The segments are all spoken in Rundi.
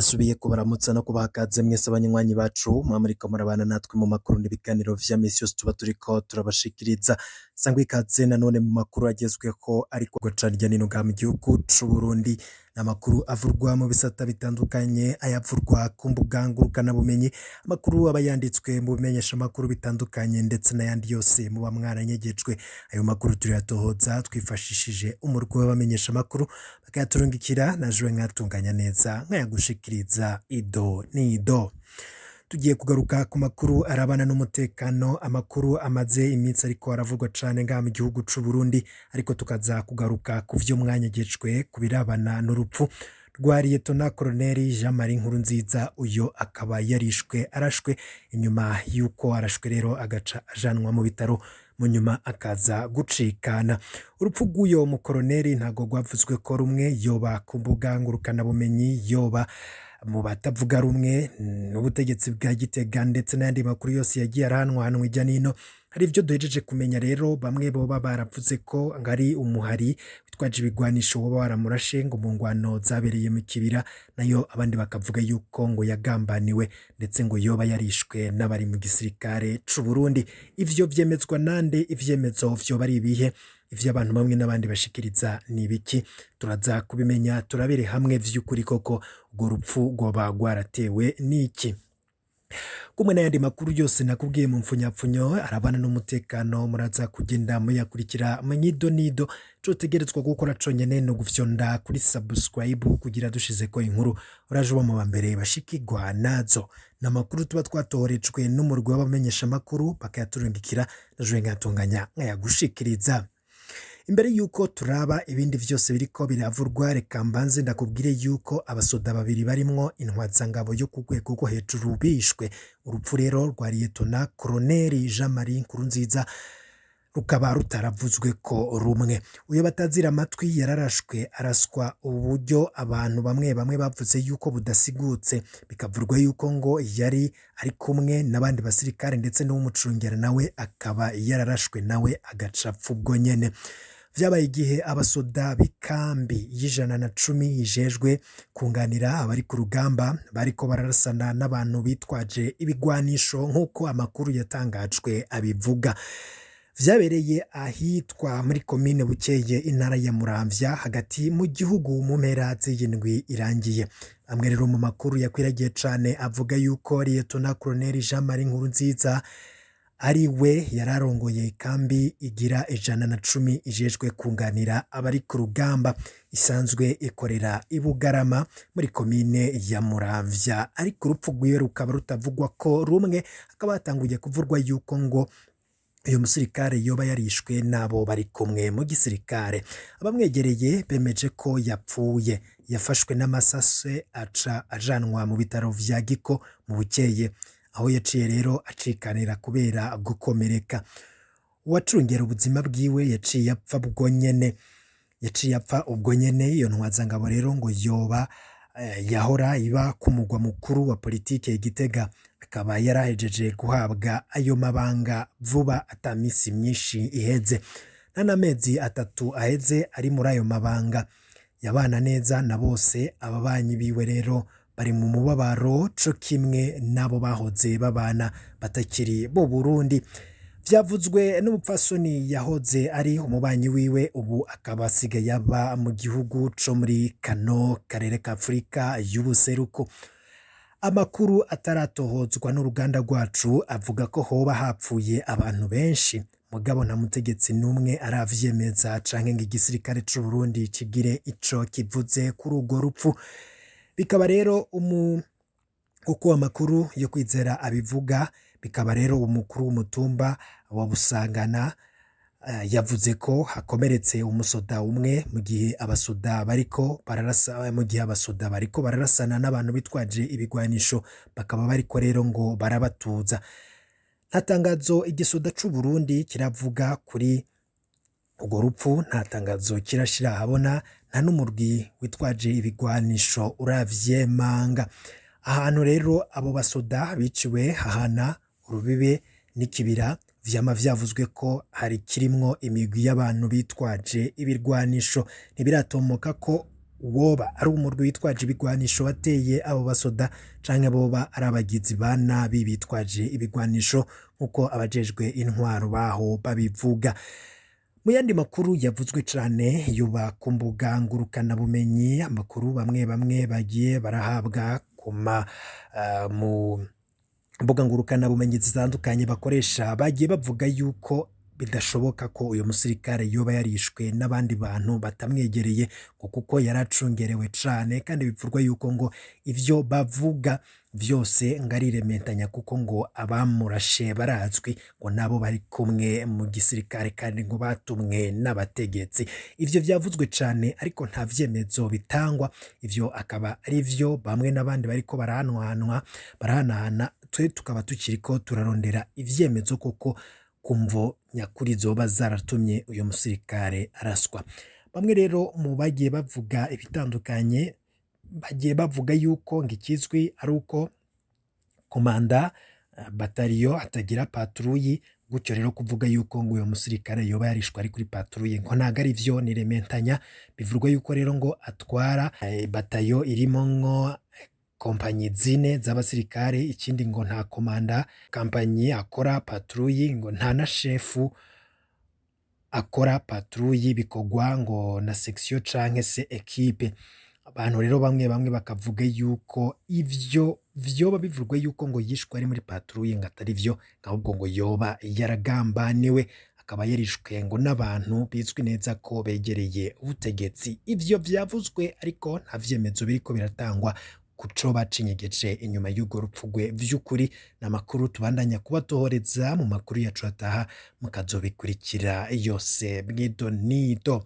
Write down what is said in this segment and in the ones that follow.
Ndasubiye kubaramutsa no kubaha ikaze mwese abanywanyi bacu muba muriko murabana natwe mu makuru n'ibiganiro vya misi yose tuba turiko turabashikiriza. Sangwa ikaze nanone mu makuru agezweho ariko guca hirya no hino ngaha mu gihugu c'Uburundi. Amakuru avurwa mu bisata bitandukanye, ayavurwa ku mbuga ngurukanabumenyi, amakuru aba yanditswe mu bimenyeshamakuru bitandukanye ndetse n'ayandi yose muba mwaranyegejwe. Ayo makuru turayatohoza twifashishije umurwi w'abamenyeshamakuru bakayaturungikira, najewe nkayatunganya neza nkayagushikiriza ido n'ido. Tugiye kugaruka ku makuru arabana n'umutekano, amakuru amaze iminsi ariko aravugwa cane ngaha mu gihugu c'Uburundi, ariko tukaza kugaruka ku vyo mwanyegejwe ku birabana n'urupfu rwa Liyetona Koloneli Jean Marie Nkurunziza. Uyo akaba yarishwe arashwe, inyuma y'uko arashwe rero agaca ajanwa mu bitaro, mu nyuma akaza gucikana. Urupfu rw'uyo mukoroneli ntabwo rwavuzwe ko rumwe, yoba ku mbuga ngurukanabumenyi, yoba mu batavuga rumwe n'ubutegetsi bwa Gitega, ndetse n'ayandi makuru yose yagiye arahanwahanwa hirya n'ino. Hari ivyo duhejeje kumenya rero, bamwe boba baravuze ko ngo ari umuhari witwaje ibigwanisho woba waramurashe ngo mu ngwano zabereye mu Kibira, nayo abandi bakavuga yuko ngo yagambaniwe, ndetse ngo yoba yarishwe n'abari mu gisirikare c'Uburundi. Ivyo vyemezwa nande? Ivyemezo vyoba ari ibihe? Ivyo abantu bamwe n'abandi bashikiriza ni ibiki? Turaza kubimenya turabere hamwe vy'ukuri koko urwo rupfu rwoba rwaratewe n'iki? Kumwe n'ayandi makuru yose nakubwiye mu mfunyapfunyo arabana n'umutekano, muraza kugenda muyakurikira mwido nido. Ico utegerezwa gukora conyene no gufyonda kuri subscribe kugira dushizeko inkuru uraje uba mu bambere bashikirwa nazo. Ni amakuru tuba twatohorejwe n'umurwi w'abamenyeshamakuru bakayaturungikira, najewe nkayatunganya nkayagushikiriza. Imbere yuko turaba ibindi vyose biriko biravurwa, reka mbanze ndakubwire yuko abasoda babiri barimwo intwazangabo yo ku rwego rwo hejuru bishwe. Urupfu rero rwa Liyetona Koloneli Jean Marie Nkurunziza rukaba rutaravuzwe ko rumwe. Uyo batazira amatwi yararashwe, araswa uburyo abantu bamwe bamwe bavuze yuko budasigutse, bikavurwa yuko ngo yari ari kumwe n'abandi basirikare, ndetse n'uwumucungera nawe akaba yararashwe nawe agaca apfa ubwo nyene. Vyabaye igihe abasoda b'ikambi y'110 ijejwe kunganira abari ku rugamba bariko bararasana n'abantu bitwaje ibigwanisho, nk'uko amakuru yatangajwe abivuga. Vyabereye ahitwa muri komine Bukeye, intara ya Muramvya, hagati mu gihugu, mu mpera z'iyindwi irangiye. Amwe rero mu makuru yakwiragiye cane avuga yuko Liyetona Koloneli Jean Marie Nkurunziza ari we yararongoye ikambi igira 110 ijejwe kunganira abari ku rugamba, isanzwe ikorera i Bugarama muri komine ya Muramvya, ariko urupfu rwiwe rukaba rutavugwa ko rumwe. Hakaba hatanguye kuvurwa yuko ngo uyu musirikare yoba yarishwe n'abo bari kumwe mu gisirikare. Abamwegereye bemeje ko yapfuye yafashwe n'amasase, aca ajanwa mu bitaro vya Giko mu Bukeye, aho yaciye rero acikanira kubera gukomereka. Uwacungera ubuzima bwiwe yaciye apfa ubwo nyene, yaciye apfa ubwo nyene. Iyo ntwazangabo rero ngo yoba yahora iba ku mugwa mukuru wa politike Gitega, akaba yarahejeje guhabwa ayo mabanga vuba ata misi myinshi iheze, nta n'amezi 3 aheze ari muri ayo mabanga. Yabana neza na bose, ababanyi biwe rero bari mu mubabaro co kimwe n'abo bahoze babana batakiri mu Burundi. Vyavuzwe n'umupfasoni yahoze ari umubanyi wiwe, ubu akaba asigaye aba mu gihugu co muri kano karere ka Afurika y'ubuseruko. Amakuru ataratohozwa n'uruganda rwacu avuga ko hoba hapfuye abantu benshi, mugabo nta mutegetsi n'umwe aravyemeza canke ngo igisirikare c'Uburundi kigire ico kivuze kuri urwo rupfu. Bikaba rero uko amakuru yo kwizera abivuga, bikaba rero umukuru w'umutumba wa Busangana yavuze ko hakomeretse umusoda umwe mu gihe abasoda bariko bararasa, mu gihe abasoda bariko bararasana n'abantu bitwaje ibigwanisho, bakaba bariko rero ngo barabatuza. Nta tangazo igisoda c'Uburundi kiravuga kuri urwo rupfu, nta tangazo kirashira ahabona, nta n'umurwi witwaje ibigwanisho uravyemanga. Ahantu rero abo basoda biciwe hahana urubibe n'ikibira vyama vyavuzwe ko hari kirimwo imigwi y'abantu bitwaje ibirwanisho. Ntibiratomoka ko woba ari umurwi witwaje ibigwanisho wateye abo basoda canke boba ari abagizi ba nabi bitwaje ibigwanisho, nk'uko abajejwe intwaro baho babivuga. Mu yandi makuru yavuzwe cane yuba ku mbuga ngurukanabumenyi, amakuru bamwe bamwe bagiye barahabwa kuma mu mbuga ngurukanabumenyi zitandukanye bakoresha, bagiye bavuga yuko bidashoboka ko uyu musirikare yoba yarishwe n'abandi bantu batamwegereye, ngo kuko yaracungerewe cane, kandi bivurwa yuko ngo ivyo bavuga vyose ngo arirementanya, kuko ngo abamurashe barazwi, ngo nabo bari kumwe mu gisirikare kandi ngo batumwe n'abategetsi. Ivyo vyavuzwe cane ariko nta vyemezo bitangwa. Ivyo akaba ari vyo bamwe n'abandi bariko barahanwahanwa barahanahana, twe tukaba tukiriko turarondera ivyemezo koko kumvo nyakuri zoba zaratumye uyu musirikare araswa. Bamwe rero mu bagiye bavuga ibitandukanye, bagiye bavuga yuko ngo ikizwi ari uko komanda batariyo atagira patrouille, gutyo rero kuvuga yuko ngo uyu musirikare yoba yarishwe ari kuri patrouille ngo ntago ari vyo, ni rementanya. Bivurwa yuko rero ngo atwara batayo irimo nko kompanyi zine z'abasirikare, ikindi ngo nta komanda kampanyi akora patrouille, ngo nta na shefu akora patrouille, bikorwa ngo na section canke se equipe. Abantu rero bamwe bamwe bakavuga yuko ivyo vyoba bivurwa yuko ngo yishwe ari muri patrouille ngo atari vyo, ahubwo ngo yoba yaragambaniwe akaba yarishwe ngo n'abantu bizwi neza ko begereye ubutegetsi. Ivyo vyavuzwe ariko nta vyemezo biriko biratangwa kuco bacinyegeje inyuma y'urwo rupfu rwe vy'ukuri. Ni amakuru tubandanya kubatohoreza mu makuru yacu ataha, mukazobikurikira yose mwido nido.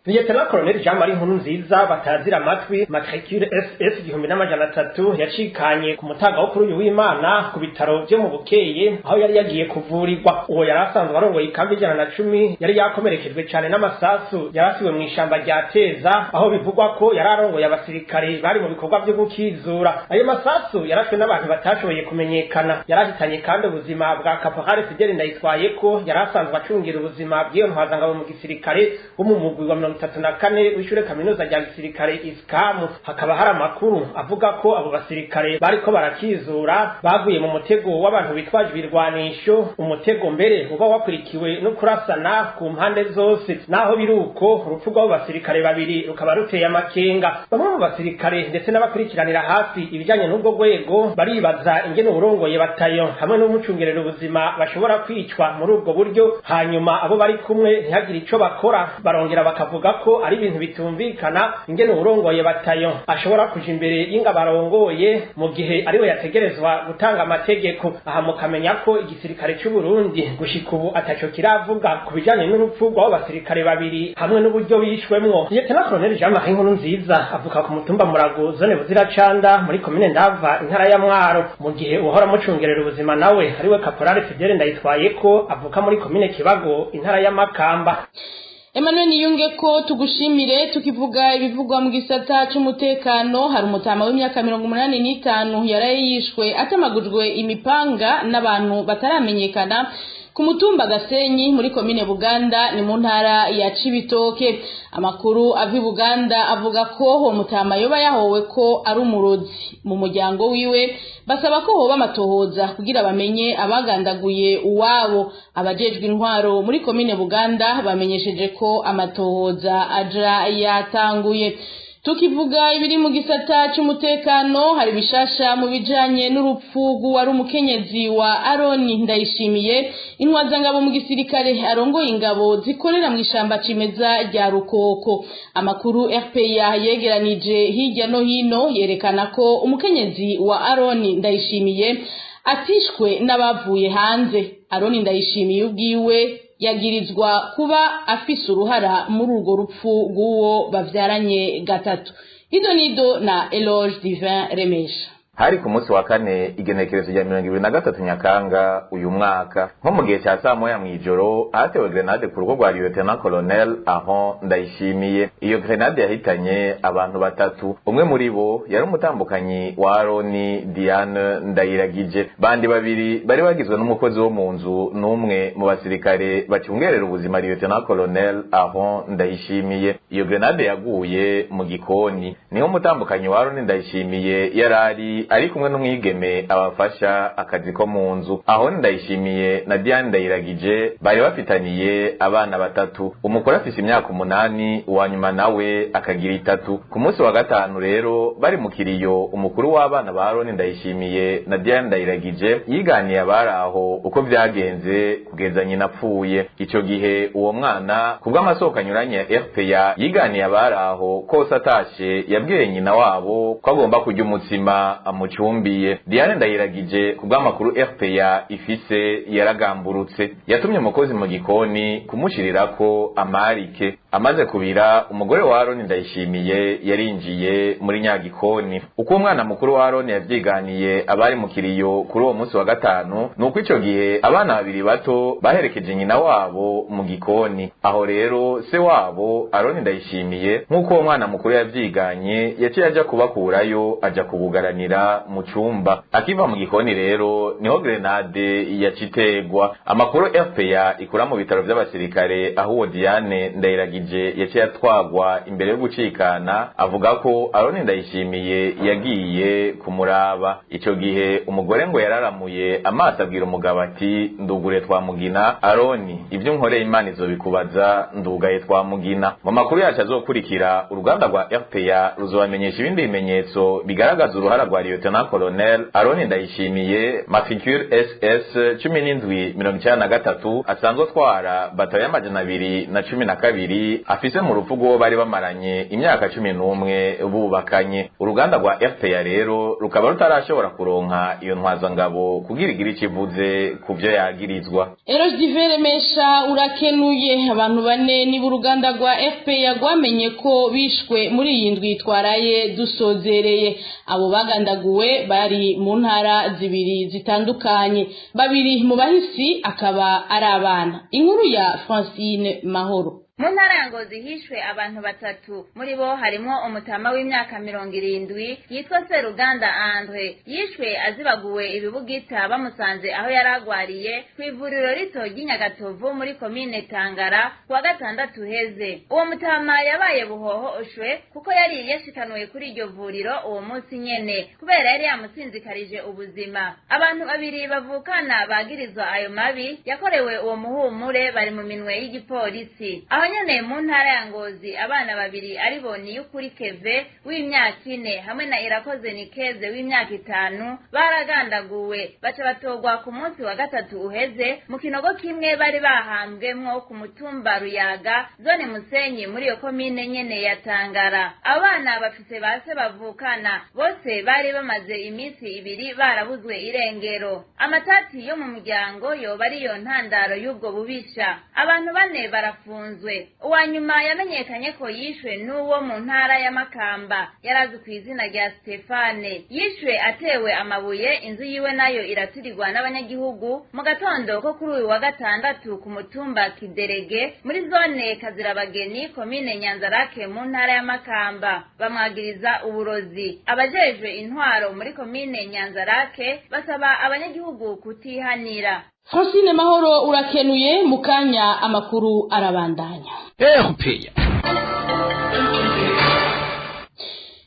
Lieutenant Colonel Jean Marie Nkurunziza batazira amatwi, matricule SS 1300, yacikanye ku mutaga wo kuri uyu w'Imana ku bitaro vyo mu Bukeye aho yari yagiye kuvurirwa. Uwo yari asanzwe arongoye ikambi 110 yari yakomerekejwe cane n'amasasu yarasiwe mu ishamba rya Teza, aho bivugwa ko yari arongoye abasirikare bari mu bikorwa vyo gukizura. Ayo masasu yarashwe n'abantu batashoboye kumenyekana, yarahitanye kandi ubuzima bwa Caporal Fidel Ndayitwayeko yari asanzwe acungira ubuzima bw'iyo ntwazangabo mu gisirikare wo mu mugwi wa 34 w'ishure kaminuza rya gisirikare Iskamu. Hakaba hari amakuru avuga ko abo basirikare bariko barakizura baguye mu mutego w'abantu bitwaje ibirwanisho, umutego mbere uba wakurikiwe no kurasana ku mpande zose. Naho biri uko, urupfu rw'abo basirikare babiri rukaba ruteye amakenga bamwe mu basirikare ndetse n'abakurikiranira hafi ibijanye n'ubwo rwego. Baribaza ingene uwurongoye batayo hamwe n'umucungerera ubuzima bashobora kwicwa muri ubwo buryo, hanyuma abo bari kumwe ntihagire ico bakora. Barongera bakavuga ko ari ibintu bitumvikana ingene uwurongoye batayo ashobora kuja imbere y'ingabo arongoye mu gihe ariwe yategerezwa gutanga amategeko. Aha mukamenya ko igisirikare c'u Burundi gushika ubu ataco kiravuga ku bijanye n'urupfu rw'abo basirikare babiri hamwe n'uburyo bishwemwo. Lieutenant Colonel Jean Marie Nkurunziza avuka ku mutumba Murago, zone Buziracanda, muri komine Ndava, intara ya Mwaro, mu gihe uhora mucungerera ubuzima nawe ariwe Caporal Fidele Ndayitwayeko avuka muri komine Kibago, intara ya Makamba. Emmanuel Niyunge ko tugushimire. Tukivuga ibivugwa mu gisata c'umutekano, hari umutama w'imyaka 85 yaraye yishwe atemagujwe imipanga n'abantu bataramenyekana ku mutumba Gasenyi muri komine Buganda, ni mu ntara ya Cibitoke. Amakuru ava i Buganda avuga ko uwo mutama yoba yahowe ko ari umurozi. Mu muryango wiwe basaba ko hoba amatohoza kugira bamenye abagandaguye uwabo. Abajejwe intwaro muri komine Buganda bamenyesheje ko amatohoza aja yatanguye. Tukivuga ibiri mu gisata c'umutekano, hari bishasha mu bijanye n'urupfu rw'uwari umukenyezi wa Aroni Ndayishimiye, intwazangabo mu gisirikare arongoye ingabo zikorera mu ishamba cimeza rya Rukoko. Amakuru RPA yegeranije hirya no hino yerekana ko umukenyezi wa Aroni Ndayishimiye atishwe n'abavuye hanze. Aroni Ndayishimiye ubwiwe yagirizwa kuba afise uruhara muri urwo rupfu rw'uwo bavyaranye gatatu. Ido nido na Eloge Divin Remesha. Hari ku munsi wa kane, igenekerezo rya 23 Nyakanga uyu mwaka, nko mu gihe cya saa 1 mw'ijoro, hatewe grenade ku rugo rwa Lieutenant Colonel Aron Ndayishimiye. Iyo grenade yahitanye abantu batatu, umwe muri bo yari umutambukanyi wa Aroni, Diane Ndayiragije. Bandi babiri bari bagizwe n'umukozi wo mu nzu n'umwe mu basirikare bacungerera ubuzima Lieutenant Colonel Aron Ndayishimiye. Iyo grenade yaguye mu gikoni, niho umutambukanyi wa Aroni Ndayishimiye yarari ari kumwe n'umwigeme abafasha akazi ko mu nzu. Aho Ndayishimiye na Diane Ndayiragije bari bafitaniye abana batatu, umukuru afise imyaka 8, uwa nyuma nawe akagira 3. Ku munsi wa gatanu rero, bari mu kiriyo, umukuru w'abana ba Aroni Ndayishimiye na Diane Ndayiragije yiganiye abari aho uko vyagenze kugeza nyina apfuye. Ico gihe uwo mwana, kubw'amasoko anyuranye ya RPA, yiganiye abari aho kose atashe yabwiye nyina wabo ko agomba kurya umutsima amucumbiye. Diane Ndayiragije, kubw'amakuru RPA ifise, yaragamburutse, yatumye umukozi mu gikoni kumushirirako amarike. Amaze kubira, umugore wa Aroni Ndayishimiye yarinjiye muri nyagikoni. Uko umwana mukuru wa Aroni yavyiganiye abari mu kiriyo kuri uwo munsi wa gatanu, nuko ico gihe abana babiri bato baherekeje nyina wabo mu gikoni. Aho rero se wabo Aroni Ndayishimiye, nk'uko uwo mwana mukuru yavyiganye, yaciye aja kubakurayo, aja kubugaranira mu cumba. Akiva mu gikoni rero niho grenade yacitegwa. Amakuru RPA ikura mu bitaro vy'abasirikare, aho uwo Diane Ndayiragije yaciye atwagwa imbere yo gucikana, avuga ko Aroni Ndayishimiye yagiye kumuraba. Ico gihe umugore ngo yararamuye amaso, abwira umugabo ati: "Ndugure twamugina Aroni, ibyo nkoreye Imana izobikubaza, ndugaye twamugina." Mu makuru yacu azokurikira, uruganda rwa RPA ruzobamenyesha ibindi bimenyetso bigaragaza uruhara rwa Lieutenant Colonel Aroni Ndayishimiye, matricule SS 1793, asanzwe atwara batayo y'212, afise mu rupfu rw'uwo bari bamaranye imyaka 11 bubakanye. Uruganda rwa RPA rero rukaba rutarashobora kuronka iyo ntwazangabo kugira igire ico ivuze ku vyo yagirizwa. Eroge Divere Mesha, urakenuye. Abantu bane niba uruganda rwa RPA rwamenye ko bishwe muri iyi ndwi twaraye dusozereye. Abo bagandaguwe bari mu ntara zibiri zitandukanye, babiri mu bahisi akaba ari abana. Inkuru ya Francine Mahoro. Mu ntara ya Ngozi hishwe abantu batatu, muri bo harimwo umutama w'imyaka 70 yitwa Seruganda Andre. Yishwe azibaguwe ibibugita bamusanze aho yari agwariye ku ivuriro rito ry'inyagatovu muri komine Tangara kuwa gatandatu heze. Uwo mutama yabaye buhoho oshwe kuko yari yashikanuwe kuri iryo vuriro uwo munsi nyene kubera yari yamusinzikarije ubuzima. Abantu babiri bavukana bagirizwa ayo mabi yakorewe uwo muhumure bari mu minwe y'igipolisi. Aho nyene mu ntara ya Ngozi, abana babiri aribo Niyukuri Keve w'imyaka 4 hamwe na Irakoze Nikeze w'imyaka 5 baragandaguwe, baca batogwa ku munsi wa gatatu uheze mu kinogo kimwe bari bahambwemwo ku mutumba Ruyaga, zone Musenyi, muri iyo komine nyene ya Tangara. Abo bana bafise base bavukana, bose bari bamaze iminsi 2 barabuzwe irengero. Amatati yo mu muryango yoba ariyo ntandaro y'ubwo bubisha. Abantu bane barafunzwe. Uwa nyuma yamenyekanye ko yishwe n'uwo mu ntara ya Makamba yarazi ku izina rya Stefane. Yishwe atewe amabuye, inzu yiwe nayo iraturirwa n'abanyagihugu mu gatondo ko kuri uyu wa gatandatu ku mutumba Kiderege muri zone Kazirabageni, komine Nyanzarake, mu ntara ya Makamba. Bamwagiriza uburozi. Abajejwe intwaro muri komine Nyanzarake basaba abanyagihugu kutihanira. Francine Mahoro, urakenuye. Mu kanya amakuru arabandanya. RPA.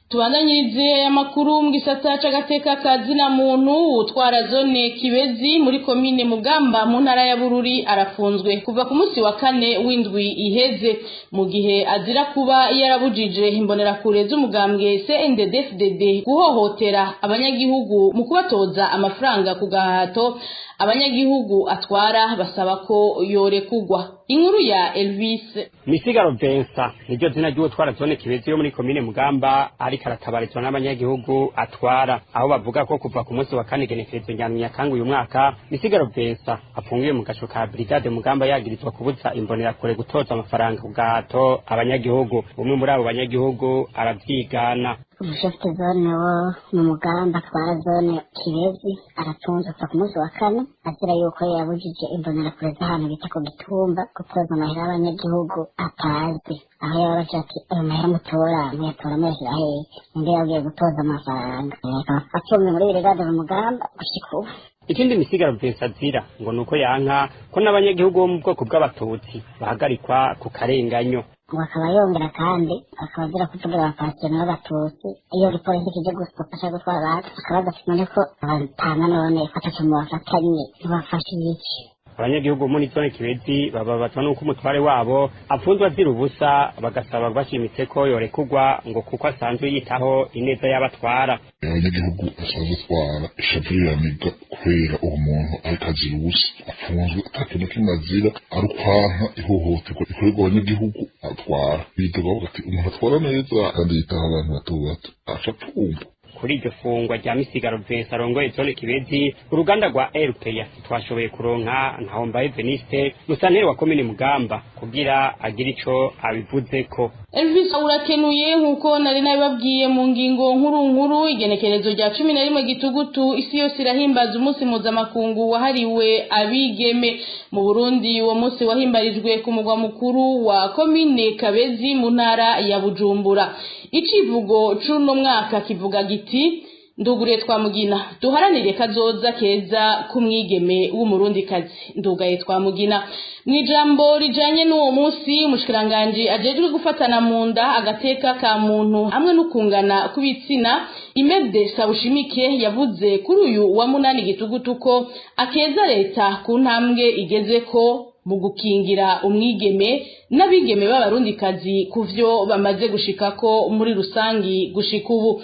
Tubandanyirize amakuru mu gisata c'agateka ka zina muntu. Utwara zone Kibezi muri komine Mugamba mu ntara ya Bururi arafunzwe kuva ku munsi wa kane w'indwi iheze, mu gihe azira kuba yarabujije imbonerakure z'umugambwe CNDD-FDD guhohotera abanyagihugu mu kubatoza amafaranga ku gahato. Abanyagihugu atwara basaba ko yorekugwa. Inkuru ya Elvis. Misigaro Vincent niryo zina ry'uwutwara zone Kibezi yo muri komine Mugamba, ariko aratabarizwa n'abanyagihugu atwara, aho bavuga ko kuva ku munsi wa kane genekerezo rya Nyakanga uyu mwaka, Misigaro Vincent afungiwe mu gasho ka brigade Mugamba, yagirizwa kubuza imbonerakure gutoza amafaranga ku gahato abanyagihugu. Umwe muri abo banyagihugu aravyigana. Umu chef de zone wo mu Mugamba atwara zone Kibezi arafunzwe kuva ku munsi wa kane, azira yuko yabujije imbonerakure z'ahantu bita ku Gitumba gutoza amahera y'abanyagihugu atazi aho yaba ati: "Ayo mahera mutora muyatora muyashyira hehe?" Undi yabwiye gutoza amafaranga, akaba afunzwe muri brigade mu Mugamba gushika ubu. Ikindi Misigaro Vincent azira ngo nuko yanka ko n'abanyagihugu bo mu bwoko bw'abatutsi bahagarikwa ku karenganyo. Ngo akaba yongera kandi akaba azira kuvugira abapasiteri b'abatutsi. Iyo igipolisi kije gufasha gutwara abantu, akabaza ati: "None ko abatama none ataco mubafatanye, ntibafashe iki?" Abanyagihugu muri zone Kibezi bababazwa n'uko umutware wabo apfunzwe azira ubusa, bagasaba bashimitse ko yorekurwa ngo kuko asanzwe yitaho ineza y'abatwara. Abanyagihugu basanzwe atwara ishavu riraniga kubera uwo muntu ariko azira ubusa, apfunzwe ata kintu kimwe azira, ari ukwanka ihohoterwa rikorerwa abanyagihugu atwara. Bidoga bavuga ati: "Umuntu atwara neza kandi yitaho abantu bato bato aca apfungwa." Kuri iryo fungwa rya Misigaro Vincent arongoye zone Kibezi, uruganda rwa RPA twashoboye kuronka Ntahombaye Veniste, musanteri wa komine Mugamba, kugira agire ico abivuzeko. Elvis, urakenuye. Nkuko nari nabibabwiye mu ngingo nkuru nkuru, igenekerezo rya 11 gitugutu isi yose irahimbaza umunsi mpuzamakungu wahariwe abigeme. Mu Burundi uwo munsi wahimbarijwe ku mugwa mukuru wa komine Kabezi mu ntara ya Bujumbura. Icivugo c'uno mwaka kivuga giti: "Nduguriye Twamugina, duharanire kazoza keza k'umwigeme w'umurundikazi." Ndugaye Twamugina. Mu ijambo rijanye n'uwo munsi, umushikiranganji ajejwe gufatana mu nda, agateka ka muntu hamwe n'ukungana kw'ibitsina, Imede Sabushimike, yavuze kuri uyu wa 8 gitugutu ko akeza leta ku ntambwe igeze ko mu gukingira umwigeme n'abigeme b'abarundikazi ku vyo bamaze gushikako muri rusangi gushika ubu.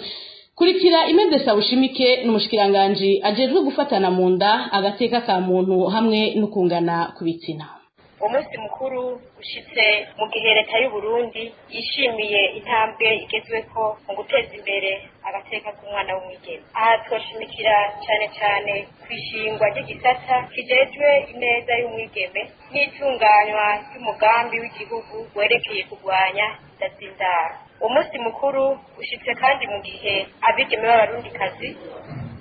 Kurikira Imede Sabushimike n'umushikiranganji ajejwe gufatana mu nda, agateka ka muntu hamwe n'ukungana ku bitsina. Umunsi mukuru ushitse mu gihe leta y'u Burundi yishimiye intambwe igezweko mu guteza imbere agateka k'umwana w'umwigeme. Aha twoshimikira cyane cyane ku ishingwa ry'igisata kijejwe ineza y'umwigeme n'itunganywa ry'umugambi w'igihugu werekeye kurwanya inda z'indaro. Umunsi mukuru ushitse kandi mu gihe abigeme b'abarundikazi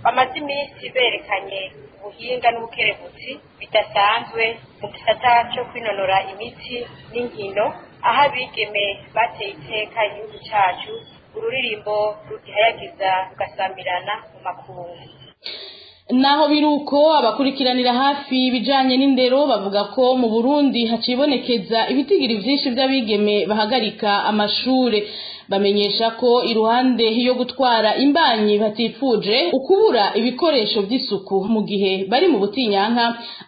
bamaze iminsi berekanye ubuhinga n'ubukerebutsi bidasanzwe mu gisata cyo kwinonora imitsi n'inkino, aho abigeme bateye iteka igihugu cyacu, ururirimbo rugihayagiza rugasamirana mu makungu. Naho biruko, abakurikiranira hafi ibijanye n'indero bavuga ko mu Burundi hacibonekeza ibitigiri vyinshi vy'abigeme bahagarika amashure. Bamenyesha ko iruhande yo gutwara imbanyi batifuje, ukubura ibikoresho vy'isuku mu gihe bari mu butinyanka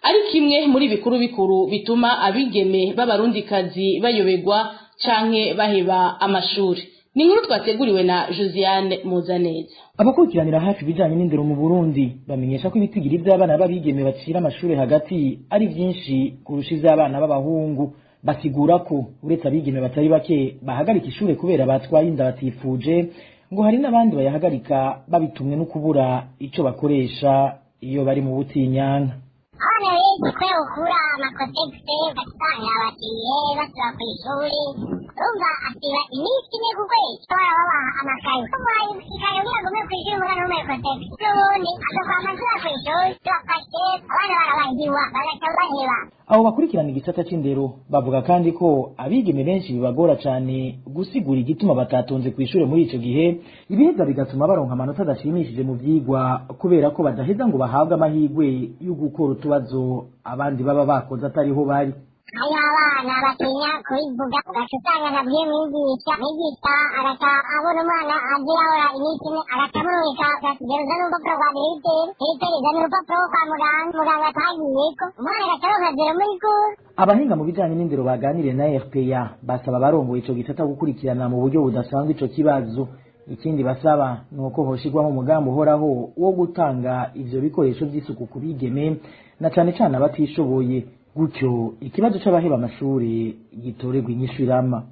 ari kimwe muri bikuru bikuru bituma abigeme b'abarundikazi bayoberwa canke baheba amashuri. Ni inkuru twateguriwe na Josiane Muzaneza. Abakurikiranira hafi ibijanye n'indero mu Burundi bamenyesha ko ibitigiri vy'abana b'abigeme bacira amashuri hagati ari vyinshi kurusha ivy'abana b'abahungu. Basigura ko uretse abigeme batari bake bahagarika ishure kubera batwaye inda batifuje, ngo hari n'abandi bayahagarika babitumwe no kubura ico bakoresha iyo bari mu butinyanka. Abana benshi kubera gukura ama Kotex, ugasanga bagiye basubira ku ishuri, urumva asiba iminsi ine ku kwezi, baba babaha amakaye. Umuhaye ikaye kugira ngo ume ku ishuri, umwana w'umuhaye Kotex n'ubundi agakwama asubira ku ishuri. Tubafashe abana barabahiwa bagaca baheba. Abo bakurikirana igisata c'indero bavuga kandi ko abigeme benshi bibagora cane gusigura igituma batatonze kw'ishure muri ico gihe, ibiheza bigatuma baronka amanota adashimishije mu vyigwa, kubera ko badaheza ngo bahabwe amahirwe yo gukora utubazo abandi baba bakoze atariho bari. Hariho abana batinya kubivuga, ugaca usanga nabwiye mwigisha, mwigisha agaca abona umwana azi yahora iminsi ine, agaca amurungika akigera: "Uzane urupapuro rwa directeur, directeur izane urupapuro rwo kwa muganga, muganga atagiyeko." Umwana agaca aronka zéro muri cours. Abahinga mu bijanye n'indero baganiriye na RPA basaba abarongoye ico gisata gukurikirana mu buryo budasanzwe ico kibazo. Ikindi basaba ni uko hoshirwaho umugambi uhoraho wo gutanga ivyo bikoresho vy'isuku ku bigeme, na cane cane abatishoboye, gutyo ikibazo c'abaheba amashuri gitorerwa inyishu irama.